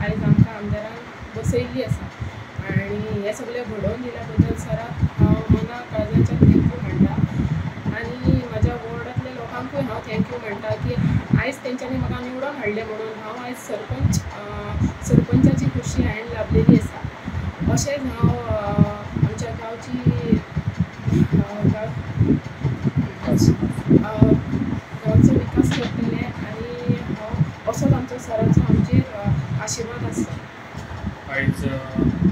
आयज आमकां आमदारान बसयल्ली आसा. आनी हें सगळें घडोवन दिल्या बद्दल सराक हांव मना काळजाच्यान thank you म्हणटा. आनी म्हाज्या वॉर्डांतल्या लोकांकूय हांव thank you म्हणटा की आयज तेंच्यांनी म्हाका निवडोन हाडलें म्हणून हांव आयज सरपंचाची खुशी हांवें लाभलेली आसा. अशेंच हांव आमच्या गांवची गांवचो विकास करतलें आनी हांव असोच आमचो सराचो आमचेर आशिर्वाद आसता. आयज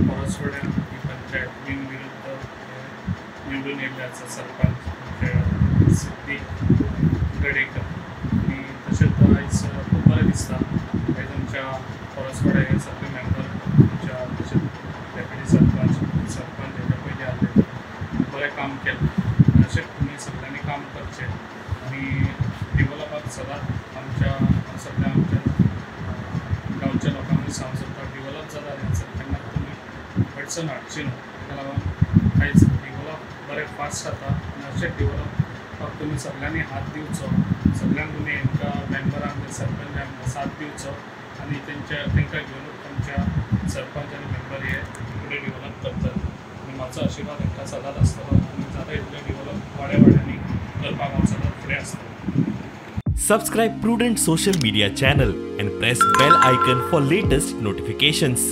परसवाड्या ही पंचायत बिनविरुद्ध निवडून येयल्ले आसा सरपंच आमचे सिद्धी गडेकर. आनी तशेंच आयज खूब बरें दिसता आयज आमच्या परसवाड्या हे सगळे मेंबर आमच्या तशेंच डेप्युटी सरपंच सरपंच हेच्या पयलीं आसले बरें काम केलें. अशेंच तुमी सगळ्यांनी काम करचें आनी डिवलपाक सदांच आमच्या सगळ्या आमच्या गांवच्या लोकांकूय सांगूंक सोदता डिवलप जाता थंयसर केन्नाच तुमी अडचण हाडची न्हू. ताका लागून आयज डिवलप बरें फास्ट जाता आनी अशेंच डिवलपाक तुमी सगळ्यांनी हात दिवचो, सगळ्यांक तुमी हेंकां मेंबरांक सरपंचांक साथ दिवचो आनी तेंकां घेवनूच आमच्या सरपंच आनी मेंबर हे फुडें डिवलप करतले. आनी म्हाजो आशिर्वाद हेंकां सदांच आसतलो आनी जाता इतलें डिवलप वाड्या वाड्यांनी करपाक हांव सदांच फुडें आसतलो. Subscribe Prudent Social Media channel and press bell icon for latest notifications.